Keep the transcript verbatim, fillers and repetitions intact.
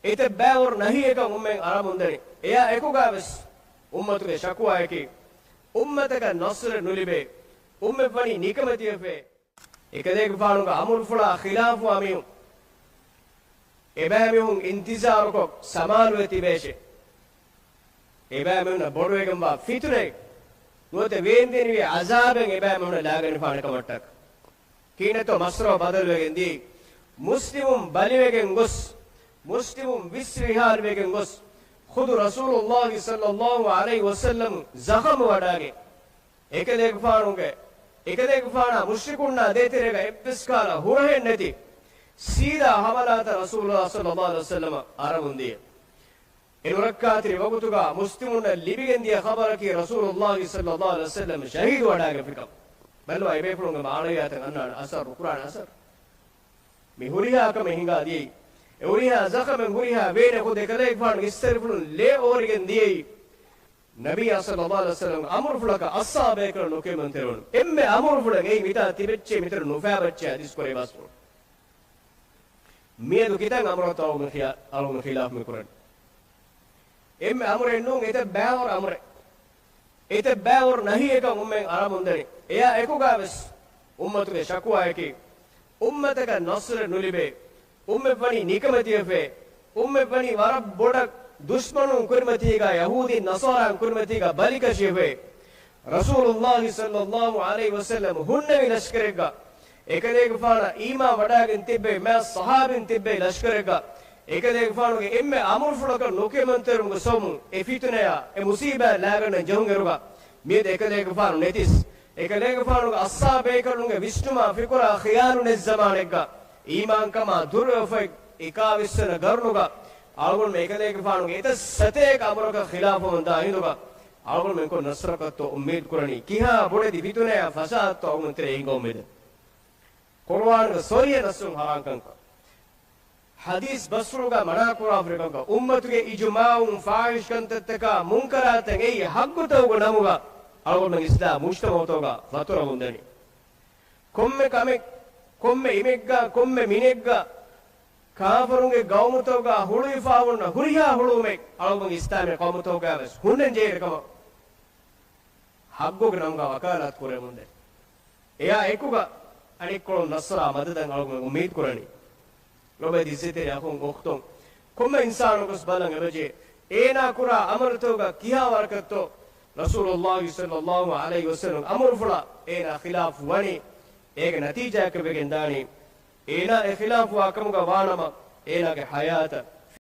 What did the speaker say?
އެތައް ބައިވަރު ނަހީއަކަށް އުއްމަތް އަރާމުންދަނީ. އެއާ އެކުގައިވެސް އުއްމަތުގެ ޝަކުވާއަކީ، އުއްމަތަކަށް ނަޞްރެއް ނުލިބޭ، އުއްމަތް ވަނީ ނިކަމެތިވެފައޭ. އެކަލޭގެފާނުގެ އަމުރުފުޅާ ޚިލާފުވާ މީހުން، އެބައިމީހުން އިންތިޒާރުކޮށް ސަމާލުވެ ތިބޭށޭ. އެބައިމީހުންނަށް ބޮޑުވެގެންވާ ފިތުނައެއް ނުވަތަ ވޭންދެނިވި ޢަޒާބެއް އެބައިމީހުންނަށް ލާގަނެފާނެ ކަމަށްޓަކަ. ކީނެތޯ މަސްރަ ބަދަލުވެގެން ދިޔައީ؟ މުސްލިމުން ބަލިވެގެން ގޮސް، މުސްލިމުން ވިސްރިހާލިވެގެން ގޮސް، ޚުދު ރަސޫލުﷲ ޞައްލަﷲ ޢަލައިހި ވަސައްލަމް ޒަޚަމު ވަޑާގެން، އެކަލޭގެފާނުގެ، އެކަލޭގެފާނާ މުޝްރިކުންނާ ދޭތެރޭގަ އެއްވެސް ކަހަލަ ހުރަހެއް ނެތި، ސީދާ ޙަމަލާތައް ރަސޫލުﷲ ޞައްލަﷲ ޢަލައިހި ވަސައްލަމަށް އަރަމުން ދިޔަ. އެ ނުރައްކާތެރި ވަގުތުގަ މުސްލިމުންނަށް ލިބިގެންދިޔަ ޚަބަރަކީ ރަސޫލުﷲ ޞައްލަﷲ ޢަލައިހި ވަސައްލަމް ޝަހީދު ވަޑާގަތްފިކަމަށް. ބައްލަވާ އެބޭފުޅުންގެ މާނަވިއްޔާތަށް އަންނާނެ އަސަރު، ނުކުރާނެ އަސަރު. މި ހުރިހާ ކަމެއް ހިނގާ ދިޔައީ، އެ ހުރިހާ ޒަޚަމެއް، ހުރިހާ ވޭނެއް ޚުދު އެކަލޭގެފާނުގެ އިސްތަށިފުޅުން ލޭ އޯރިގެން ދިޔައީ، ނަބިއްޔާ ޞައްލަﷲ ޢަލައިހި ވަސައްލަމްގެ އަމުރުފުޅަކަށް އަޞްޙާބޭކަލުން ނުކިޔަމަންތެރިވުނު. އެންމެ އަމުރުފުޅެއް އެއީ މިތާ ތިބެއްޗޭ މިތަނުން ނުފާބައްޗޭ ޙަދީޘް ކުރޭ ބާސްފުޅު. މިއަދު ކިތަން އަމުރަށްތޯ އަޅުގަނޑު ޚިލާ-، އަޅުގަނޑު ޚިލާފު މި ކުރަނީ؟ އެންމެ އަމުރެއް ނޫން، އެތައް ބައިވަރު އަމުރެއް. އެތައް ބައިވަރު ނަހީއަކަށް އުއްމަތް އަރާމުންދަނީ. އެއާ އެކުގައިވެސް އުއްމަތުގެ ޝަކުވާއަކީ، އުއްމަތަކަށް ނަޞްރެއް ނުލިބޭ، އުއްމަތް ވަނީ ނިކަމެތިވެފައޭ، އުއްމަތް ވަނީ ވަރަށް ބޮޑަށް ދުޝްމަނުން ކުރިމަތީގަ، ޔަހޫދީން ނަޞާރާން ކުރިމަތީގަ ބަލިކަށިވެފައޭ. ރަސޫލުﷲ ޞައްލަﷲ ޢަލައިހި ވަސައްލަމް ހުންނެވި ލަޝްކަރެއްގަ، އެކަލޭގެފާނަށް އީމާން ވަޑާގެން ތިއްބެވި މާތް ޞަޙާބީން ތިއްބެވި ލަޝްކަރެއްގަ، އެކަލޭގެފާނުގެ އެންމެ އަމުރުފުޅަކަށް ނުކިޔަމަންތެރިވުމުގެ ސަބަބުން އެ ފިތުނަޔާ، އެ މުޞީބާ ލާގަންނަން ޖެހުނުއިރުގަ، މިއަދު އެކަލޭގެފާނު ނެތިސް، އެކަލޭގެފާނުގެ އަޞްޙާބޭކަލުންގެ ވިސްނުމާ ފިކުރާ ޚިޔާލު ނެތް ޒަމާނެއްގަ، އީމާންކަމާ ދުރުވެފައި، އެކާވީސް ވަނަ ގަރުނުގަ، އަޅުގަނޑުމެން އެކަލޭގެފާނުގެ އެތައް ސަތޭކަ އަމުރަކަށް ޚިލާފުވަމުންދާ ހިނދުގަ، އަޅުގަނޑުމެން ކޮން ނަޞްރަކަށްތޯ އުއްމީދު ކުރަނީ؟ ކިހާ ބޮޑެތި ފިތުނަޔާ ފަސާދަތޯ އަޅުގަނޑު ތެރޭ ހިނގަމުން މިދަނީ؟ ޤުރުއާނުގެ ޞަރީޙަ ނައްޞުން ޙަރާމްކަންކަން، ޙަދީޘް ބަސްފުޅުގަ މަނާކުރާފަ ކަންކަން، އުއްމަތުގެ އިޖުމާޢުން ފާޙިޝް ކަންތައްތަކާ މުންކަރާތައް އެއީ ޙައްޤުތަކުގެ ނަމުގަ އަޅުގަނޑުމެން އިސްލާމް މުޖްތަމަޢުތަކުގަ ފަތުރަމުންދަނީ. ކޮންމެ ކަމެއް، ކޮންމެ އިމެއްގަ، ކޮންމެ މިނެއްގަ، ކާފަރުންގެ ގައުމުތަކުގަ ހުޅުވިފާ އޮންނަ ހުރިހާ ހުޅުވުމެއް އަޅުގަނޑު އިސްލާމީ ޤައުމުތަކުގައިވެސް ހުންނަން ޖެހޭ ކަމަށް ޙައްޤުގެ ނަމުގަ ވަކާލާތު ކުރެވެމުންދޭ. އެއާ އެކުގަ އަނެއްކޮޅުން ނަޞްރާ މަދަދަށް އަޅުގަނޑު އުއްމީދު ކުރަނީ. ލޮބުވެތި އިއްޒަތްތެރި އަޚުން އުޚްތުން، ކޮންމެ އިންސާނަކުވެސް ބަލަން އެބަޖެހޭ، އޭނާ ކުރާ ޢަމަލުތަކުގަ ކިހާ ވަރަކަށްތޯ ރަސޫލުﷲ ޞައްލަﷲ ޢަލައިހި ވަސައްލަމް އަމުރުފުޅާ އޭނާ ޚިލާފު ވަނީ، އޭގެ ނަތީޖާއަކަށް ވެގެން ދާނީ، އޭނާ އެ ޚިލާފުވާ ކަމުގަ ވާނަމަ، އޭނާގެ ޙަޔާތަށް،